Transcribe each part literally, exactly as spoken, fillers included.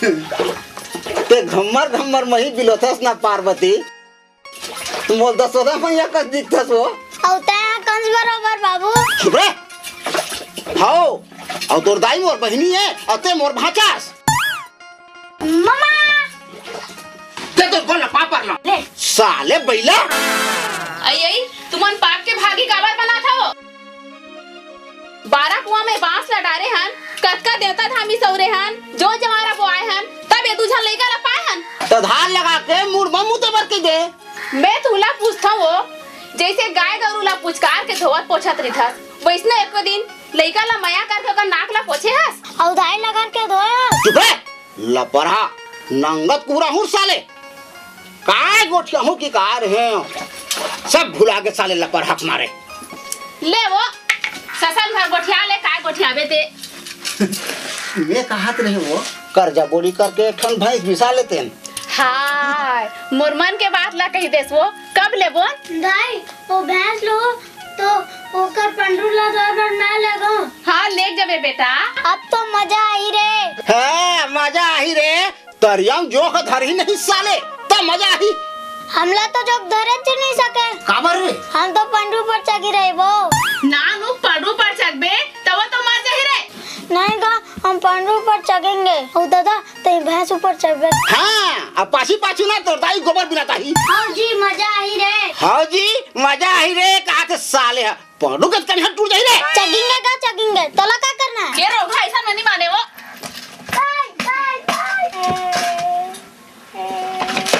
ते घम्मर घम्मर मही बिलोथस ना पार्वती, तुम बोल दसोदा मैया कस दिखथस वो। अउ तैं ह कंस बरोबर बाबू। चुप रे। हाओ, अउ तोर दाई मोर बहिनी हे, अउ ते मोर भांचास। ममा। ते तो बोल ना पापर ला। ले। साले बैला। अई, अई, तुमन पाप के भागी काबर बनात हव? बारह कुआं में बांस ला डारे हन, कतका देवता धामी सौरे हन, जो जवारा बोआए हन, तब ये दू झन लइका ला पाए हन। त धार लगा के मुड़ म मुते बर के दे। मैं तुला पूछथंव वो, जइसे गाय गरू ला पुचकार के धोवत पोछत रिथस, वइसने एको दिन लइका ला मया करके ओकर नाक ला पोछे हस? अउ धाई ला करके धोए हस? चुप रे, लपरहा, नंगत कुहरा हूँ साले। काय गोठिया हूँ कि कार हे, सब भुला गे साले लपरहा के मारे। ले वो, ससन भर गोठिया ले, काय गोठियाबे ते? मैं कहत रहे वो, कर्जा बोली करके एक ठन भैंस बिसा लेतेन। हाय, मोर मन के बात ला कहि देस वो, कब लेबोन? दाई, वो भैंस लो तो ओकर पंडरू ला धोए बर ना लेगो। हाँ, लेग जबे बेटा। अब तो मजा आही रे। हाँ, मजा आही रे। तरिया म जोंक धरही नहीं साले, त मजा आही। हमला तो जोंक धरे च नहीं सके। काबर रे? हम तो पंडरू पर चघी रहिबो। नानू पंडरू पर चघबे, त वो तो मर जाही रे। नहीं गा, हम पंडरू पर चघेंगे। ओ दादा, तैं भैंस ऊपर चढ़बे। हाँ, अब पाछी पाछू ना तोर दाई गोबर बिनात आही। हव जी, मजा आही रे। हव जी, मजा आही रे, कहा थे साले ह। पंडरू के कनिहा टूट जाही रे। चघेंगे गा, चघेंगे। तोला का करना हे? ये रोगहा अइसन में नहीं माने वो।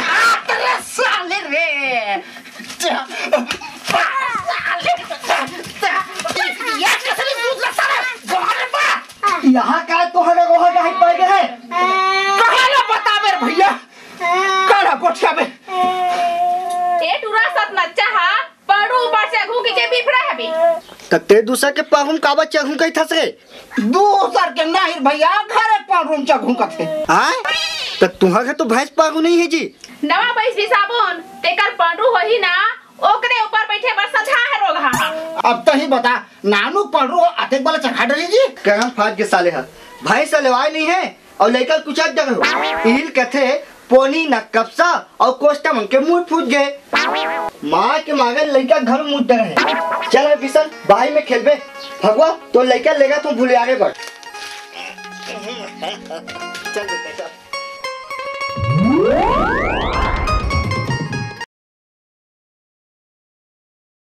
आ, तेरे साले रे। साले। ये कैसे नहीं दूध ला साले? बाहर बा। यहाँ का तोहर गोहा का हाथ पड़ गया है? कहाँ ला बताबे रे भैया? काला गोठिया बे। ए टूरा सतनच्चा हा, पंडरू ऊपर चघूं कहिके बिफरा हबे। त तैं दूसर के पाहू म काबर चघूं कहिथस रे? दूसर के नहीं भैया, घरे पंडरू म चघूं कथे। आय? त तुंहर घर तो भैंस पाहू नहीं हे जी। नवा भैंस बिसाबोन, तेकर पंडरू होही ना, ओकरे ऊपर बइठे बर सझा हे रोगहा। अब तहीं बता, नानू पंडरू अतेक बला चघा डरही जी? करम फाट गे साले ह। भैंस लेवाय नहीं हे, अउ लइका कुचक डरे हो। इही ल कथे, पोनी न कपसा अउ कोष्टा मन के मुंह फूट गे। माँ के मांगे लइका घर मुंह डरे हे। चल हे बिसन, बाही में खेलबे। भगवा, तोर लइका लेगत हूँ भुलियारे बर। चल बेटा, चल।